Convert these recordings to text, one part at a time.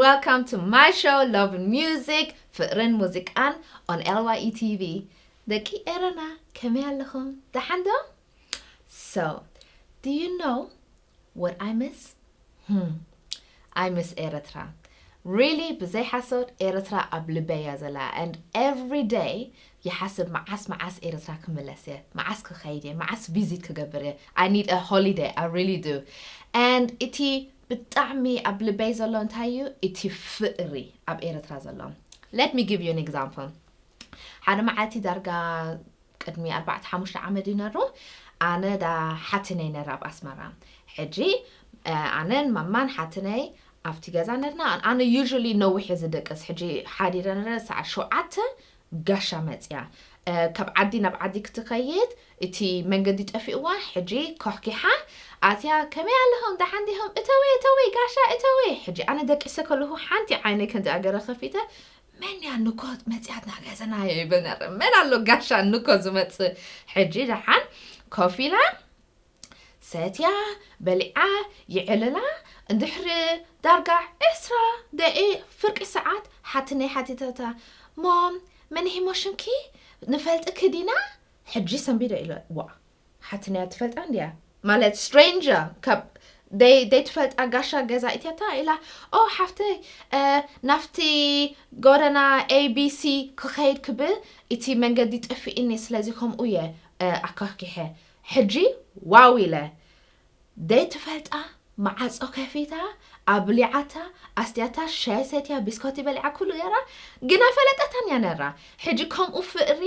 Welcome to my show, Love and Music, ፍቕርን ሙዚቃን on L Y E T V። ደቂ ኤረና ከመይ ኣለኹም? ደሓን ዶ? So, do you know what I miss? Hmm. I miss ኤረትራ። Really ብዘይ ሓሶት ኤረትራ ኣብ ልበይ እያ ዘላ and every day ይሓስብ መዓስ መዓስ ኤረትራ ክምለስ እየ፣ መዓስ ክኸይድ እየ፣ መዓስ visit ክገብር እየ። I need a holiday, I really do. And እቲ ብጣዕሚ ኣብ ልበይ ዘሎ እንታይ እዩ? እቲ ፍቕሪ ኣብ ኤረትራ ዘሎ። Let me give you an example. ሓደ መዓልቲ ዳርጋ ቅድሚ ኣርባዕተ ሓሙሽተ ዓመት እዩ ነሩ፣ ኣነ ዳ ሓትነይ ነራ ኣብ ኣስመራ። ሕጂ ኣነን ማማን ሓትነይ ኣብቲ ገዛ ነርና። ኣነ usually ነዊሕ እየ ዝደቅስ። ሕጂ ሓዲረ ነረ ሰዓት ሸውዓተ ጋሻ መፅያ። ካብ ዓዲ ናብ ዓዲ ክትኸይድ እቲ መንገዲ ጠፊእዋ። ሕጂ ኮሕኪሓ ኣትያ፣ ከመይ ኣለኹም ደሓን ዲኹም? እተዊ እተዊ ጋሻ እተዊ። ሕጂ ኣነ ደቂሰ ከለኹ ሓንቲ ዓይነይ ከምዚ ኣገረ ከፊተ መን እያ ንኮ መፅያትና ገዘና ይብል ነረ። መን ኣሎ ጋሻ ንኮ ዝመፅእ? ሕጂ ደሓን ኮፍ ኢላ ሰትያ በሊዓ ይዕልላ። እንድሕሪ ዳርጋ ዕስራ ደቂ ፍርቂ ሰዓት ሓትነይ ሓቲተታ፣ ሞም መን ሂሞ ሽምኪ ንፈልጥኪ ዲና? ሕጂ ሰንቢደ ኢለ ዋ ሓትነያ ትፈልጣ እንድያ ማለት stranger ካብ ደይ ደይ ትፈልጣ ጋሻ ገዛ ኢትያታ ኢላ። ኦ ሓፍተይ ናፍቲ ጎደና A B C ክኸይድ ክብል እቲ መንገዲ ጠፊእኒ ስለዚ ከምኡ እየ ኣካኪሐ። ሕጂ ዋው ኢለ ደይ ትፈልጣ መዓጾ ከፊታ ኣብሊዓታ ኣስትያታ ሻይ ሰትያ ቢስኮቲ በሊዓ ኩሉ ገራ ግና ፈለጠታን እያ ነራ። ሕጂ ከምኡ ፍቕሪ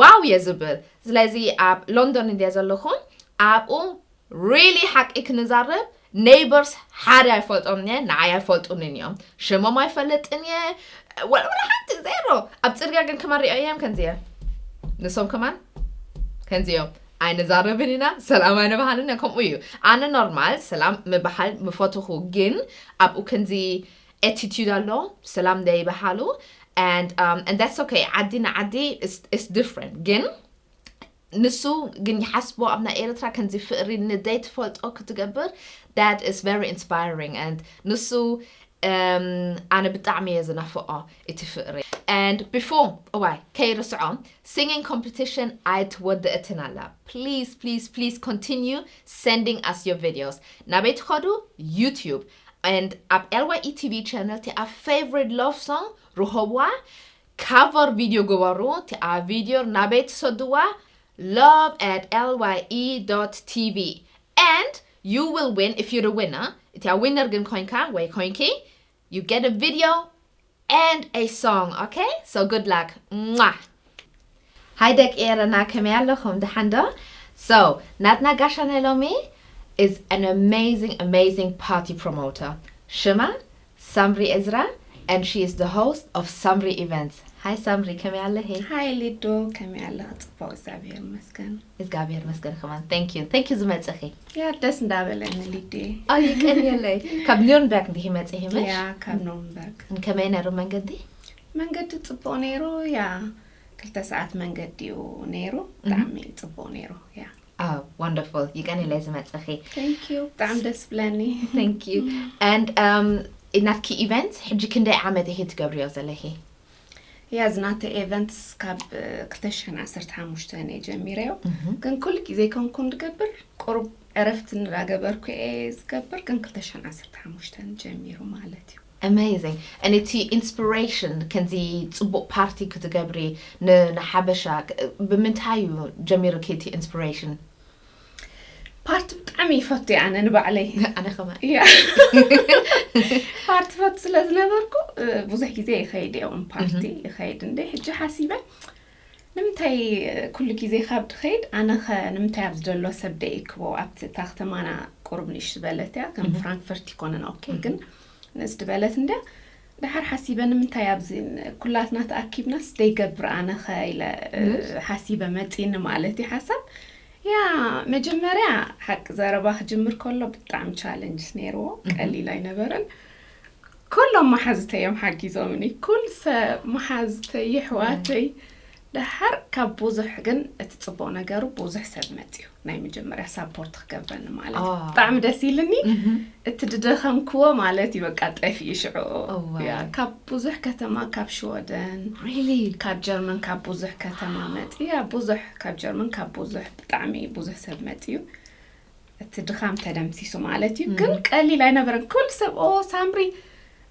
ዋው እየ ዝብል። ስለዚ ኣብ ሎንዶን እንድየ ዘለኹ ኣብኡ really ሓቂ ክንዛረብ neighbours ሓደ ኣይፈልጦም እየ፣ ንዓይ ኣይፈልጡንን እዮም፣ ሽሞም ኣይፈልጥን እየ፣ ወላ ሓንቲ ዜሮ። ኣብ ፅርግያ ግን ከማን ሪኦ እዮም ከምዚ እየ ንሶም ከማን ከምዚ እዮም። ኣይንዛረብን ኢና ሰላም ኣይንበሃልን ኢና። ከምኡ እዩ። ኣነ ኖርማል ሰላም ምበሃል ምፈትኹ ግን ኣብኡ ከምዚ attitude ኣሎ ሰላም ዘይበሃሉ and um, and that's okay። ዓዲ ንዓዲ is different ግን ንሱ ግን ይሓስቦ ኣብ ናይ ኤርትራ ከምዚ ፍቕሪ ንደይ ትፈልጦ ክትገብር that is very inspiring and ንሱ ኣነ ብጣዕሚ እየ ዝናፍቆ እቲ ፍቕሪ። And before እዋይ ከይርስዖ singing competition ኣይትወደእትን ኣላ። Please please please continue sending us your videos። ናበይ ትኸዱ? YouTube and ኣብ L Y E T V channel እቲ ኣብ favorite love song ርኸብዋ። Cover video ግበሩ። እቲ ኣብ video ናበይ ትሰድዋ? Love at L Y E dot T V and you will win if you're a winner። እቲ ኣብ winner ግን ኮይንካ ወይ ኮይንኪ you get a video and a song. Okay, so good luck. Mwah. Hi ደቂ ኤረና ከመይ ኣለኹም? ደሓን ዶ? So ናትና ጋሻ ናይ ሎሚ is an amazing amazing party promoter. ሽማ ሳምሪ እዝራ and she is the host of ሳምሪ events. Hi ሳምሪ ከመይ ኣለኺ? Hi ሊዶ ከመይ ኣለኺ? ጽቡቕ እግዚኣብሔር ይመስገን። እግዚኣብሔር ይመስገን ከማን። Thank you thank you ዝመጽኺ። ያ ደስ እንዳበለኒ ሊዲ። ኣይ ቀንየለይ። ካብ ኒርንበርግ እንዲህ መጽኺ ምሽ? ያ ካብ ኖርንበርግ። ከመይ ነሩ መንገዲ? መንገዲ ጽቡቕ ነይሩ። ያ ክልተ ሰዓት መንገዲ እዩ ነይሩ። ብጣዕሚ ጽቡቕ ነይሩ። ያ Oh, wonderful. ይቀንየለይ ዝመጽኺ። Thank you ብጣዕሚ ደስ ብለኒ። Thank you. And um ናትኪ event ሕጂ ክንደይ ዓመት ኢኺ ትገብርዮ ዘለኺ? ያ ዝናተ events ካብ ክልተ ሽሕን ዓሰርተ ሓሙሽተን እየ ጀሚረዮ። ግን ኩሉ ግዜ ከምኩ ንገብር ቁሩብ ዕረፍቲ እንዳገበርኩ እየ ዝገብር ግን ክልተ ሽሕን ዓሰርተ ሓሙሽተን ጀሚሩ ማለት እዩ። Amazing. And እቲ inspiration ከምዚ ጽቡቕ ፓርቲ ክትገብሪ ንሓበሻ ብምንታይ እዩ ጀሚሩኪ እቲ inspiration? ፓርቲ ብጣዕሚ ይፈቱ እየ ኣነ ንባዕለይ። ኣነ ከማን። ያ ፓርቲ ፈቱ ስለ ዝነበርኩ ብዙሕ ግዜ ይኸይድ እየ ውን ፓርቲ ይኸይድ እንደ ሕጂ ሓሲበ ንምንታይ ኩሉ ግዜ ካብ ድኸይድ ኣነኸ ንምንታይ ኣብ ዝደሎ ሰብ ደይክቦ ኣብቲ እታ ከተማና ቁሩብ ንእሽ ዝበለት እያ ከም ፍራንክፈርት ይኮነን ኦኬ ግን ንእስ ዝበለት እንደ ድሓር ሓሲበ ንምንታይ ኣብዚ ኩላትና ተኣኪብናስ ደይገብር ኣነኸ ኢለ ሓሲበ መፂኒ ማለት እዩ ሓሳብ። ያ መጀመርያ ሓቂ ዘረባ ክጅምር ከሎ ብጣዕሚ ቻለንጅስ ነይርዎ ቀሊል ኣይነበረን። ኩሎም መሓዝተይ እዮም ሓጊዞምኒ ኩል ሰብ መሓዝተይ የሕዋተይ ደሓር ካብ ብዙሕ ግን እቲ ጽቡቕ ነገሩ ብዙሕ ሰብ መጽዩ ናይ መጀመርያ ሳፖርት ክገብረኒ ማለት እዩ። ብጣዕሚ ደስ ኢልኒ። እቲ ድደኸምክዎ ማለት እዩ በቃ ጠፊኡ ሽዑ። ካብ ብዙሕ ከተማ፣ ካብ ሽወደን፣ ካብ ጀርመን፣ ካብ ብዙሕ ከተማ መጽዩ። ብዙሕ ካብ ጀርመን ካብ ብዙሕ ብጣዕሚ ብዙሕ ሰብ መጽዩ። እቲ ድኻም ተደምሲሱ ማለት እዩ። ግን ቀሊል ኣይነበረን። ኩሉ ሰብ ኦ ሳምሪ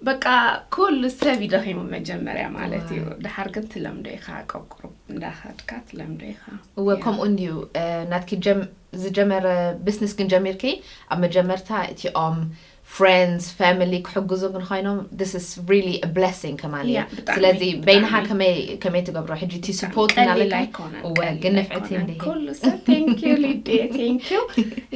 በቃ ኩሉ ሰብ ይደኺሙ መጀመርያ ማለት እዩ። ድሓር ግን ትለምዶ ኢኻ፣ ቀቁሩብ እንዳኸድካ ትለምዶ ኢኻ። እወ ከምኡ እንድዩ። ናትኪ ዝጀመረ ቢዝነስ ግን ጀሚርኪ ኣብ መጀመርታ እቲኦም ፍሬንድስ ፋሚሊ ክሕግዙ ግን ኮይኖም this is really a blessing ከማን እዩ። ስለዚ በይንኻ ከመይ ትገብሮ ሕጂ እቲ ስፖርት እናለካ እወ ግን ነፍዕቲ እንደ ኩሉ ሰብ thank you ሊዲ thank you።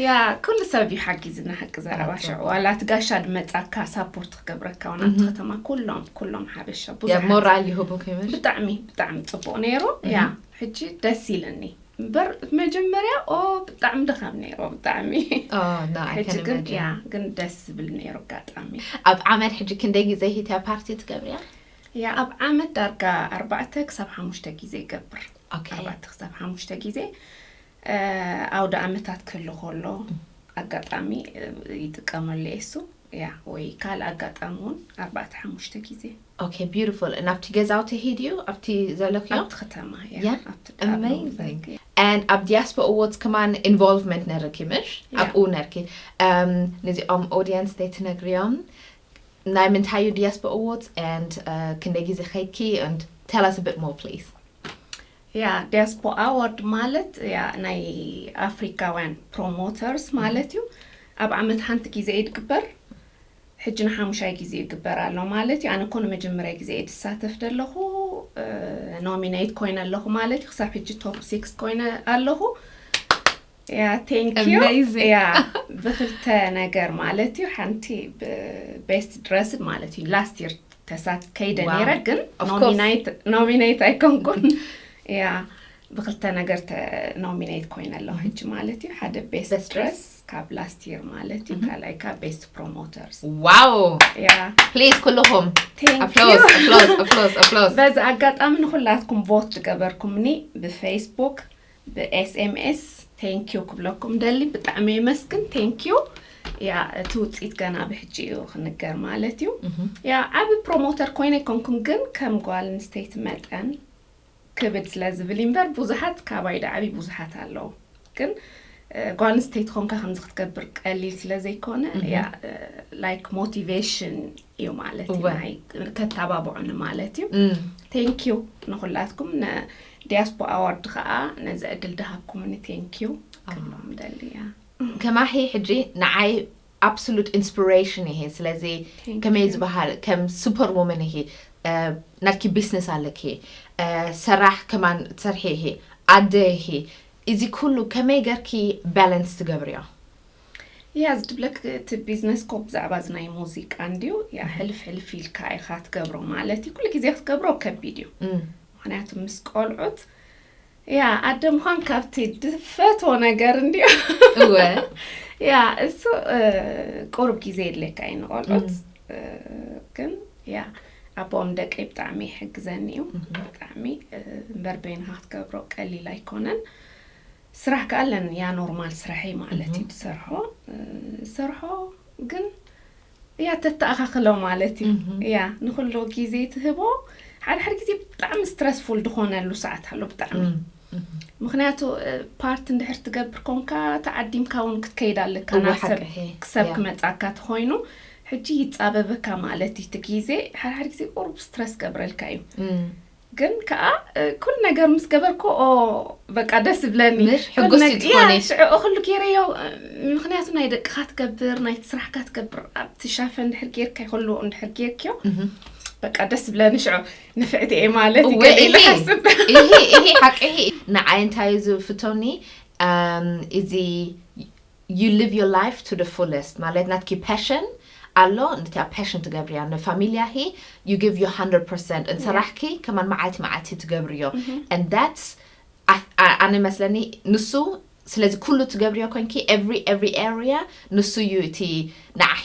ያ ኩሉ ሰብ እዩ ሓጊዝና ሓቂ ዘረባ ሽዑ ዋላ እቲ ጋሻ ድመጻካ ሳፖርት ክገብረካ ውን ኣብቲ ከተማ ኩሎም ኩሎም ሓበሻ ብዙሓት ሞራል ይህቡ ከይመሽ ብጣዕሚ ብጣዕሚ ጽቡቕ ነይሩ። ያ ሕጂ ደስ ኢልኒ። እምበር መጀመርያ ኦ ብጣዕሚ ድኻም ነይሩ ብጣዕሚ ሕጂ ግን ያ ግን ደስ ዝብል ነይሩ ኣጋጣሚ። ኣብ ዓመት ሕጂ ክንደይ ግዜ ሂትያ ፓርቲ ትገብርያ? ያ ኣብ ዓመት ዳርጋ ኣርባዕተ ክሳብ ሓሙሽተ ግዜ ይገብር። ኣርባዕተ ክሳብ ሓሙሽተ ግዜ ኣውደ ዓመታት ክህሉ ከሎ ኣጋጣሚ ይጥቀመሉ እየ እሱ ያ ወይ ካልእ ኣጋጣሚ እውን ኣርባዕተ ሓሙሽተ ግዜ። Okay, beautiful. ናብቲ ገዛውቲ ሂድዩ ኣብቲ ዘለኽዮ? ኣብቲ ከተማ ያ። Yeah? ኣብቲ ደኣ Amazing. ኖርበርግ፣ ያ። And ኣብ ዲያስፖ ኣዎርድስ ከማን ኢንቮልቭመንት ነርኪ ምሽ? Yeah. ኣብኡ ነርኪ። Um, ነዚኦም ኦዲየንስ ዘይትነግርዮም ናይ ምንታይ እዩ ዲያስፖ ኣዎርድስ and uh, ክንደይ ግዜ ኸይድኪ and tell us a bit more please. ያ ዲያስፖ ኣዋርድ ማለት ያ ናይ ኣፍሪካውያን ፕሮሞተርስ ማለት እዩ። ኣብ ዓመት ሓንቲ ግዜ እዩ ዝግበር። ሕጂ ንሓሙሻይ ግዜ ይግበር ኣሎ ማለት እዩ። ኣነ እኮ ንመጀመርያ ግዜ እየ ዝሳተፍ ዘለኹ። ኖሚኔት ኮይነ ኣለኹ ማለት እዩ። ክሳብ ሕጂ ቶፕ ሲክስ ኮይነ ኣለኹ። ያ ቴንክ ዩ። Amazing. ያ ብክልተ ነገር ማለት እዩ። ሓንቲ ቤስት ድረስድ ማለት እዩ። ላስት ይር ተሳት ከይደ Wow. ነይረ ግን Of course. ኖሚኔት ኣይኮንኩን። ያ ብክልተ ነገር ተ- ኖሚኔት ኮይነ ኣለኹ ሕጂ ማለት እዩ። ሓደ ቤስት Best dress? ድረስ ካብ ላስት ይር ማለት እዩ። ካልኣይ ካብ ቤስት ፕሮሞተርስ Wow. ያ Please ኩልኹም Thank applause you. applause applause applause. በዚ ኣጋጣሚ ንኩላትኩም ቮት ዝገበርኩምኒ ብፌስቡክ ብኤስኤምኤስ ቴንኪዩ ክብለኩም ደሊ። ብጣዕሚ የመስግን። ቴንኪዩ። ያ እቲ ውፅኢት ገና ብሕጂ እዩ ክንገር ማለት እዩ። ያ ዓቢ ፕሮሞተር ኮይነ ኣይኮንኩን ግን ከም ጓል ኣንስተይቲ መጠን ክብድ ስለ ዝብል እምበር ብዙሓት ካባይ ዳዓቢ ብዙሓት ኣለዉ። ግን እ፣ ጓል ኣንስተይቲ ኮንካ ከምዚ ክትገብር ቀሊል ስለ ዘይኮነ ያ ላይክ ሞቲቬሽን እዩ ማለት እዩ። እወ። ናይ ከተባብዑኒ ማለት እዩ። Mm. ቴንኪዩ ንኩላትኩም ንዲያስፖ ኣዋርድ ከዓ ነዚ ዕድል ድሃብኩምኒ ቴንኪዩ ክብሎም ደሊ እያ። ከማኺ ሕጂ ንዓይ ኣብሶሉት ኢንስፒሬሽን እየ። ስለዚ Thank ከመይ you. ዝበሃል ከም ሱፐር ውመን እየ። ናትኪ ቢዝነስ ኣለኪ፣ ሰራሕ ከማን ትሰርሒ እየ፣ ኣደ እየ። እዚ ኩሉ ከመይ ገርኪ ባላንስ ትገብርዮ? ያ ዝድብለክ እቲ ቢዝነስ ኮ ብዛዕባ እዚ ናይ ሙዚቃ እንድዩ ያ ሕልፍ ሕልፍ ኢልካ ኢኻ ትገብሮ ማለት እዩ። ኩሉ ግዜ ክትገብሮ ከቢድ እዩ። ምክንያቱ ምስ ቆልዑት ያ ኣደ ምዃን ካብቲ ድፈትዎ ነገር እንድዩ። እወ ያ እሱ እ፣ ቁሩብ ግዜ የድለካ እዩ ንቆልዑት። እ፣ ግን ያ ኣቦኦም ደቀይ ብጣዕሚ ይሕግዘኒ እዩ። ብጣዕሚ እ፣ እምበር በይንኻ ክትገብሮ ቀሊል ኣይኮነን። ስራሕ ከኣ ኣለኒ ያ ኖርማል ስራሐይ ማለት እዩ ትሰርሖ እ፣ ሰርሖ ግን ያ ተተኣኻኽሎ ማለት እዩ። ያ ንኩሉ ግዜ ትህቦ ሓደ ሓደ ግዜ ብጣዕሚ ስትረስፉል ዝኾነሉ ሰዓት ኣሎ ብጣዕሚ ምክንያቱ እ፣ ፓርት እንድሕር ትገብር ኮንካ ተዓዲምካ እውን ክትከይድ ኣለካ እወ፣ ናብ ሰብ ሓቂ፣ እሄ፣ ክሰብ ያ። ክመጻካ ተኾይኑ ሕጂ ይጻበበካ ማለት እዩ። እቲ ግዜ ሓደ ሓደ ግዜ ቁሩብ ስትረስ ገብረልካ እዩ። ግን ከዓ እ፣ ኩሉ ነገር ምስ ገበርኩ ኦ በቃ ደስ ይብለኒ። ምሽ? ኩሉ ሕጉስቲ ነግ- ትኾኒ? ያ፣ ሽዑ ኩሉ ገይረዮ እ፣ ምክንያቱ ናይ ደቅኻ ትገብር ናይ ስራሕካ ትገብር ኣብቲ ሻፈ እንድሕር ጌርካ ኩሉ እንድሕር ጌርክዮ በቃ ደስ ይብለኒ ሽዑ ንፍዕቲ እየ ማለት እዩ እወ፣ ገለ ኢለ እሂ፣ ሓስብ። እሂ፣ እሂ፣ ሓቂ እሂ። ንዓይ እንታይ እዩ ዝፍቶኒ እም፣ እዚ you live your life to the fullest ማለት ናትኪ ፓሽን ኣሎ። ነቲ ፓሽን ትገብርያ ንፋሚልያ ሂ you give your hundred percent and ሰራሕኪ ከማን መዓልቲ መዓልቲ ትገብርዮ and that's ኣነ መስለኒ ንሱ። ስለዚ ኩሉ ትገብርዮ ኮንኪ every every area ንሱ እዩ እቲ ንዓኺ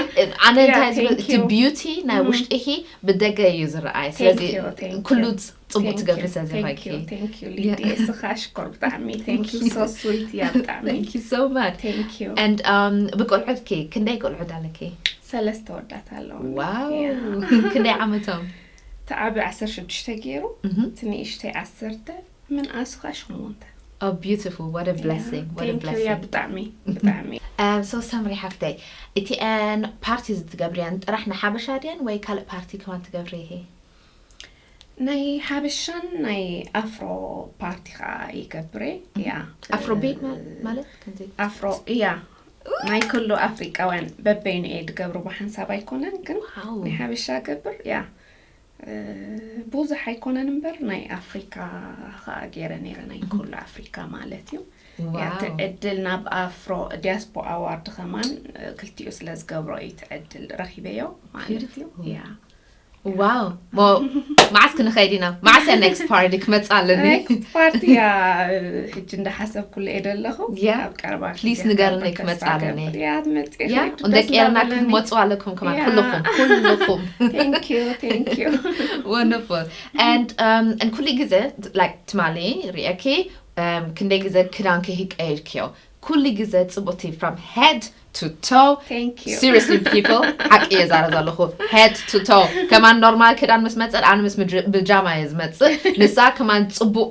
ኣነ Yeah, እንታይ ዝብል thank እቲ you. beauty ናይ Mhm. ውሽጥኺ ብደገ እዩ ዝረኣይ። ስለዚ Thank you, thank ኩሉ you. ጽቡቅ Thank ትገብሪ you, ስለ thank ዝረኣይኪ። you, thank you, ሊድየ። እስኻ ሽኮር ብጣዕሚ። Thank you, so sweet እያ ብጣዕሚ። Thank you so much. Thank you. And um ብቆልዑትኪ ክንደይ ቆልዑት ኣለኪ? ሰለስተ ወዳት ኣለዉ። Wow. Yeah. ክንደይ ዓመቶም? እቲ ዓቢ ዓሰርተ ሽዱሽተ ገይሩ፣ Mhm. እቲ ንእሽተይ ዓሰርተ፣ ምንኣሱ ኸኣ ሸሞንተ። Oh, beautiful. What a blessing. What a Thank you፣ ያ blessing. ብጣዕሚ ብጣዕሚ። Um, so ሰምሪ ሓፍተይ፣ እቲኣን ፓርቲ ዝትገብርያን ጥራሕ ንሓበሻ ድያን ወይ ካልእ ፓርቲ ከማን ትገብሪ ኢኺ? ናይ ሓበሻን ናይ ኣፍሮ ፓርቲ ኸኣ ይገብር እየ። ያ። ኣፍሮቢት ማ- ማለት ከምዚ? ኣፍሮ፣ ያ። ናይ ኩሉ ኣፍሪቃውያን በበይኑ እየ ዝገብሮ፣ ብሓንሳብ ኣይኮነን፣ ግን Wow. ናይ ሓበሻ ገብር፣ ያ። እ፣ ብዙሕ ኣይኮነን እምበር፣ ናይ ኣፍሪካ ኸኣ ገይረ ነይረ፣ ናይ ኩሉ ኣፍሪካ ማለት እዩ። ያ፣ እቲ Wow. ዕድል ናብ ኣፍሮ ዲያስፖ ኣዋርድ ኸማን፣ እ፣ ክልቲኡ ስለ ዝገብሮ እዩ እቲ ዕድል ረኺበዮ ማለት እዩ። Beautiful. ያ። Wow. ሞ መዓስ ክንኸይድ ኢና? መዓስ እያ ኔክስት ፓርቲ ክመጽእ ኣለኒ? ኔክስት ፓርቲ እያ፣ ሕጂ እንዳሓሰብኩሉ እየ ዘለኹ። Yeah. ኣብ ቀረባ ፕሊስ ግዜ ንገርኒ ተስፋ ክመጽእ ኣለኒ። እገብር። ያ፣ ትመጽእ ያ ሕጂ ደቂ ደስ ኤርና እንዳበለኒ። ክትመጽኡ ኣለኩም ከማን ያ። ኩልኹም ኩልኹም። Thank you, thank you. Wonderful. And um and ኩሉ ግዜ like ትማሊ ሪእኪ um ክንደይ ግዜ ክዳንኪ ቀይርክዮ? ኩሉ ግዜ ጽቡቅቲ from head to toe. Thank you. Seriously, people, ሓቂ እየ ዛረብ ዘለኹ። Head to toe ከማን ኖርማል ክዳን ምስ መጸ ኣነ ምስ ምድሪ- ብጃማ እየ ዝመጽእ። ንሳ ከማን ጽቡቅ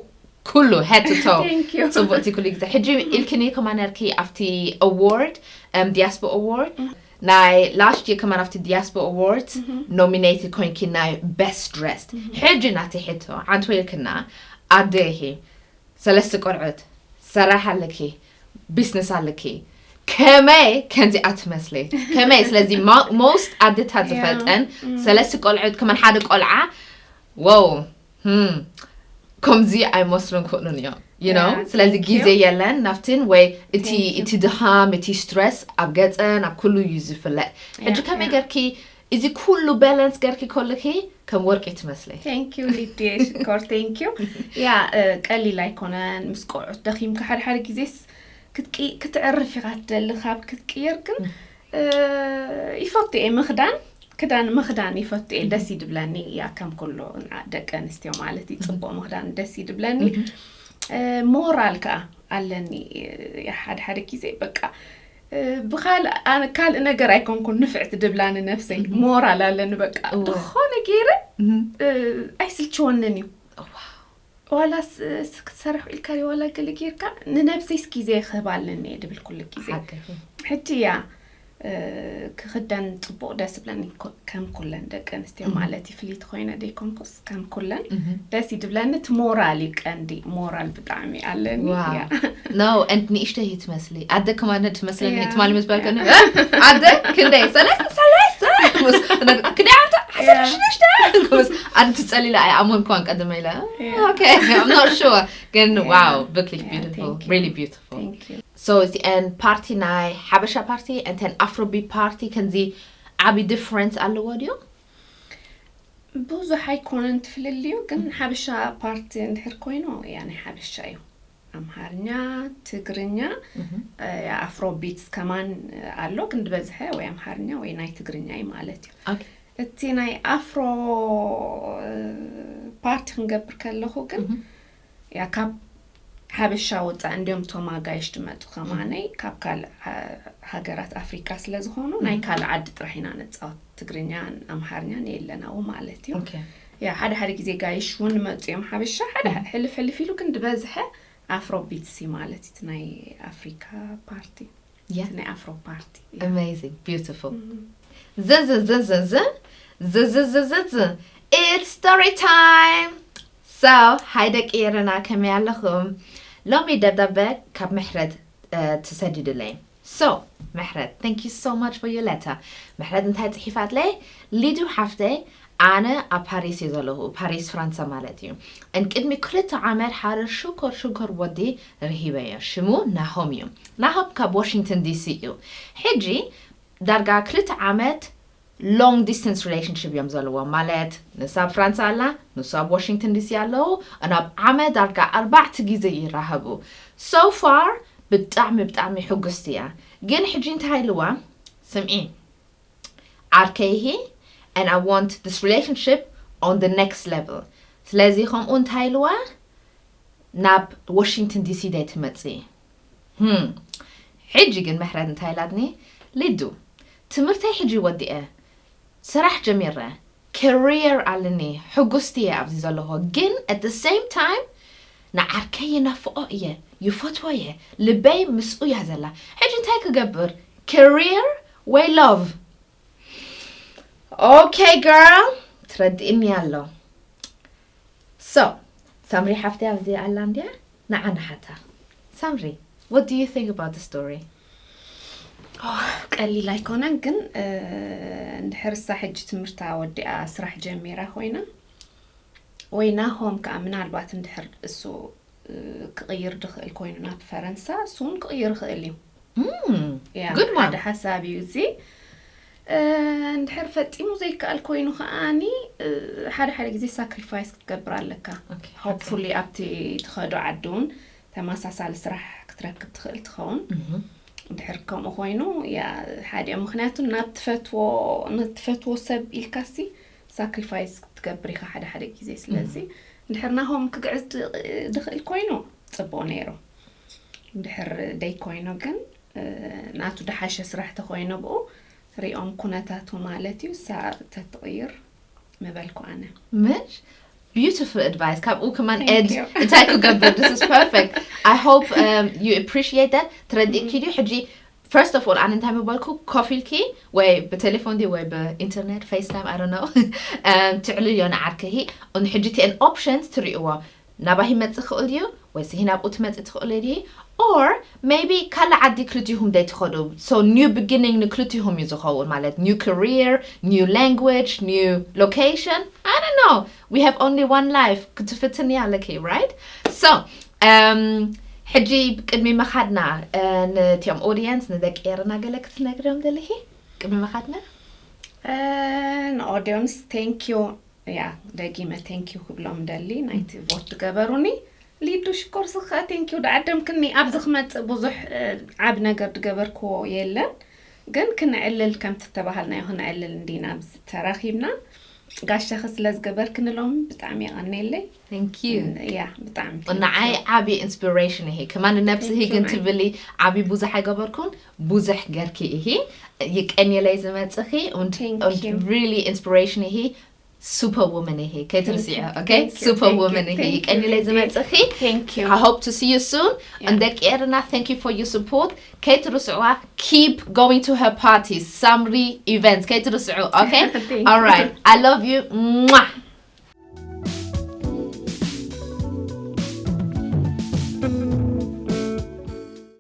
ኩሉ head to toe Thank you. ጽቡቅቲ ኩሉ ግዜ። ሕጂ ኢልክኒ ከማን ነርኪ ኣብቲ ኣዋርድ um diaspora award ናይ last year ከማን ኣብቲ diaspora award nominated ኮይንኪ ናይ best dressed። ሕጂ ናቲ ሕቶ ሓንቲ ወይልክና ኣደ ኢኺ፣ ሰለስተ ቆልዑት፣ ሰራሕ ኣለኪ፣ ቢዝነስ ኣለኪ፣ ከመይ ከምዚኣ ትመስሊ? ከመይ? ስለዚ ሞ- most ኣደታት Yeah. ዝፈልጠን ሰለስተ ቆልዑት ከማን ሓደ ቆልዓ wow hmm ከምዚ ኣይመስሉን ክእሉን እዮም you know Yeah, ስለዚ thank ግዜ you. የለን ናብትን ወይ እቲ Thank you. እቲ ድኻም እቲ ስትረስ ኣብ ገፀን ኣብ ኩሉ እዩ ዝፍለጥ። ሕጂ Yeah, ከመይ yeah. ገርኪ እዚ ኩሉ ባላንስ ገርኪ ከለኺ ከም ወርቂ ትመስሊ። Thank you ሊድየ ሽኮር፣ thank you። ያ፣ እ፣ ቀሊል ኣይኮነን ምስ ቆልዑት ደኺምካ። ሓደ ሓደ ግዜስ ክትቂ- ክትዕርፍ ኢኻ ትደሊ ካብ ክትቅየር፣ ግን እ፣ ይፈቱ እየ ምኽዳን፣ ክዳን ምኽዳን ይፈቱ እየ፣ ደስ ይድብለኒ። ያ፣ ከም ኩሉ ደቂ ኣንስትዮ ማለት እዩ፣ ጽቡቕ ምኽዳን ደስ ይድብለኒ። እ፣ ሞራል ከኣ ኣለኒ። ያ፣ ሓደ ሓደ ግዜ በቃ እ፣ ብኻልእ ኣነ ካልእ ነገር ኣይኮንኩን ንፍዕቲ ድብላ ንነብሰይ፣ ሞራል ኣለኒ። በቃ እወ። ዝኾነ ገይረ Mhm. እ፣ ኣይስልችወንን እዩ። ዋላስ እ፣ ስ- ክትሰርሕ ኢልካ ድዩ ዋላ ገለ ጌርካ ንነብሰይስ ግዜ ክህባ ኣለኒ እየ ድብል ኩሉ ግዜ። ሓቂ። ሕጂ እያ እ፣ ክኽደን ጽቡቕ ደስ ብለኒ ኮ- ከም ኩለን ደቂ ኣንስትዮ ማለት እዩ። ፍልይቲ ኮይነ ደይኮንኩስ ከም ኩለን Mhm. ደስ ይድብለኒ። እቲ ሞራል እዩ ቀንዲ። ሞራል ብጣዕሚ ኣለኒ። Wow. ያ። No, and ንእሽተይ እዩ ትመስሊ። ኣደ ከማን ትመስለኒ። Yeah. ትማሊ ምስ በልከኒ፣ "እ? ኣደ ክንደይ? ሰለስተ፣ ሰለስተ?" ምስ፣ ክንደይ ዓመታ? ዓሰርተ ሽዱሽተ? ምስ፣ ኣነ ትጸሊለ ኣይኣመንኩዋን ቀደም ኢለ። Yeah. Okay, I'm not sure. ግን Yeah. wow፣ wirklich Yeah, beautiful, thank you. Really beautiful. Thank you. So እዚአን ፓርቲ ናይ ሓበሻ ፓርቲ እንተን ኣፍሮቢት ፓርቲ ከምዚ ዓቢ ዲፍረንስ ኣለዎ ድዩ? ብዙሕ ኣይኮነን ትፍልልዩ፣ ግን ሓበሻ ፓርቲ እንድሕር ኮይኑ፣ ያ፣ ናይ ሓበሻ እዩ። ኣምሓርኛ፣ ትግርኛ፣ እ፣ ኣፍሮ ቢትስ ከማን ኣሎ፣ ግን ዝበዝሐ ወይ ኣምሓርኛ ወይ ናይ ትግርኛ እዩ ማለት እዩ። ኦኬ። እቲ ናይ ኣፍሮ፣ እ፣ ፓርቲ ክንገብር ከለኹ ግን፣ ያ፣ ካብ ሓበሻ ወፃኢ እንዲዮም እቶም ኣጋይሽ ዝመፁ ከማነይ፣ ካብ ካልእ ሃ-፣ ሃገራት ኣፍሪቃ ስለ ዝኾኑ፣ ናይ ካልእ ዓዲ ጥራሕ ኢና ነፃወት። ትግርኛን ኣምሓርኛን የለን ኣብኡ ማለት እዩ። ኦኬ። ያ፣ ሓደ ሓደ ግዜ ጋይሽ እውን ይመፁ እዮም ሓበሻ፣ ሓደ ሕልፍ ሕልፍ ኢሉ፣ ግን ዝበዝሐ ኣፍሮ ቢትስ እዩ ማለት እዩ፣ እቲ ናይ ኣፍሪካ ፓርቲ፣ ያ። እቲ ናይ ኣፍሮ ፓርቲ። ያ። Amazing, beautiful. ዝዝዝዝዝ ዝዝዝዝዝ it's story time. So hi ደቂ ኤረና፣ ከመይ ኣለኹም? ሎሚ ደብዳበ ካብ ምሕረት እ፣ ተሰዲዱለይ። So ምሕረት, thank you so much for your letter. ምሕረት እንታይ ጽሒፋትለይ? ሊዱ ሓፍተይ፣ ኣነ ኣብ ፓሪስ እየ ዘለኹ፣ ፓሪስ ፍራንሳ ማለት እዩ። እን ቅድሚ ክልተ ዓመት ሓደ ሽኮር ሽኮር ወዲ ረኺበዮ። ሽሙ ናሆም እዩ። ናሆም ካብ ዋሽንግተን ዲሲ እዩ። ሕጂ ዳርጋ ክልተ ዓመት long distance relationship እዮም ዘለዎም። ማለት ንሳ ኣብ ፍራንሳ ኣላ፣ ንሱ ኣብ ዋሽንግተን ዲሲ ኣለዉ። ናብ ዓመት ዳርጋ ኣርባዕተ ግዜ ይራኸቡ። So far ብጣዕሚ ብጣዕሚ ሕጉስቲ እያ። ግን ሕጂ እንታይ ኢልዋ? ስምዒ ዓርከይ ሂ and I want this relationship on the next level። ስለዚ ከምኡ እንታይ ኢልዋ? ናብ ዋሽንግተን ዲሲ ዳይ ትመጽእ? ህም። ሕጂ ግን ምሕረት እንታይ ኢላትኒ? ሊዱ፣ ትምህርተይ ሕጂ ወዲአ፣ ስራሕ ጀሚረ፣ career ኣለኒ፣ ሕጉስቲ እየ ኣብዚ ዘለኹ። ግን at the same time ንዓርከይ ይናፍቆ እየ፣ ይፈትዎ እየ፣ ልበይ ምስኡ እያ ዘላ። ሕጂ እንታይ ክገብር? Career ወይ love? Okay girl፣ ትረድእኒ ኣሎ። So ሳምሪ ሓፍቲ ኣብዚ ኣላ እንድያ፣ ንዓ ንሓታ። ሳምሪ፣ what do you think about the story? ቀሊል ኣይኮነን፣ ግን እንድሕር እሳ ሕጂ ትምህርታ ወዲኣ ስራሕ ጀሚራ ኮይና፣ ወይ ናሆም ከዓ ምናልባት እንድሕር እሱ ክቕይር ድኽእል ኮይኑ ናብ ፈረንሳ፣ እሱ እውን ክቕይር ይኽእል እዩ። Mm, ያ፣ good one። ሓደ ሓሳብ እዩ እዚ። እንድሕር ፈጺሙ ዘይከኣል ኮይኑ ከዓኒ ሓደ ሓደ ግዜ ሳክሪፋይስ ክትገብር ኣለካ። Okay, ሆፕፉሊ ኣብቲ ትኸዶ ዓዲ እውን ተመሳሳሊ ስራሕ ክትረክብ ትኽእል ትኸውን። Mhm. እንድሕር ከምኡ ኮይኑ ያ ሓዲኦም፣ ምክንያቱ ናብ ትፈትዎ ንትፈትዎ ሰብ ኢልካሲ ሳክሪፋይስ ክትገብር ኢኻ ሓደ ሓደ ግዜ። ስለዚ እንድሕር ናሆም ክግዕዝ ድ- ድኽእል ኮይኑ ጽቡቕ ነይሩ። እንድሕር ደይ ኮይኑ ግን ናቱ ድሓሸ ስራሕ ተኮይኑ ብኡ ሪኦም ኩነታቱ ማለት እዩ። እሳ ተትቕይር ምበልኩ ኣነ። ምሽ? Beautiful advice። ካብኡ ከማን Thank ኤድ you. እንታይ ክገብር? This is perfect. I hope um, you appreciate that። ትረድእኪ ድዩ? ሕጂ first of all ኣነ እንታይ ምበልኩ? ኮፍ ኢልኪ ወይ ብቴሌፎን ድዩ ወይ ብኢንተርኔት፣ FaceTime, I don't know፣ um, ትዕልልዮ ንዓርከሂ። እን ሕጂ እቲአን ኦፕሽንስ ትሪእዎ፣ ናባሂ መጽእ ክእል ድዩ ወይስ ሂ ናብኡ ትመጽእ ትኽእል ድዩ? Or maybe ካልእ ዓዲ ክልቲኹም ደይ ትኸዱ? So new beginning ንክልቲኹም እዩ ዝኸውን፣ ማለት new career, new language, new location. I don't know. We have only one life. ክትፍትኒ ኣለኪ, right? So um, ሕጂ ቅድሚ መኻድና uh, ነቲኦም ኦዲየንስ ንደቂ ኤረና ገለ ክትነግርዮም ደሊኺ ቅድሚ መኻድና? ንኦዲየንስ ቴንኪዩ። ያ፣ ደጊመ ቴንኪዩ ክብሎም ደሊ ናይቲ ቮት ትገበሩኒ። ሊዱ ሽኮር ስኻ ቴንኪዩ ደዓደምክኒ። ኣብዚ ክመጽእ ብዙሕ ዓብ ነገር ድገበርክዎ የለን፣ ግን ክንዕልል ከምቲ ተባሃልናዮ ክንዕልል እንዲና ኣብዚ ተራኺብና። ጋሻኺ ስለ ዝገበርክኒ ሎም ብጣዕሚ የቐኔለይ። Thank you። ያ፣ ብጣዕሚ ንዓይ ዓቢ ኢንስፒሬሽን ይሄ ከማን ንነብስሂ Thank you, ግን man. ትብሊ ዓቢ ብዙሕ ኣይገበርኩን፣ ብዙሕ ገርኪ ይሄ ይቀኒለይ ዝመጽኺ። Thank you. Really ኢንስፒሬሽን ይሄ። Superwoman ይሄ ከይትርስዒ። Thank you, Okay? thank you, Superwoman thank you, ይሄ thank you, ይቀኒለይ thank you. ዝመጽኺ። Thank you. I hope to see you soon. Yeah. And ደቂ ኤረና, thank you for your support. ከይትርስዕዋ, keep going to her parties, ሳምሪ events. ከይትርስዑ. Okay? Thank you. All right. I love you. Mwah.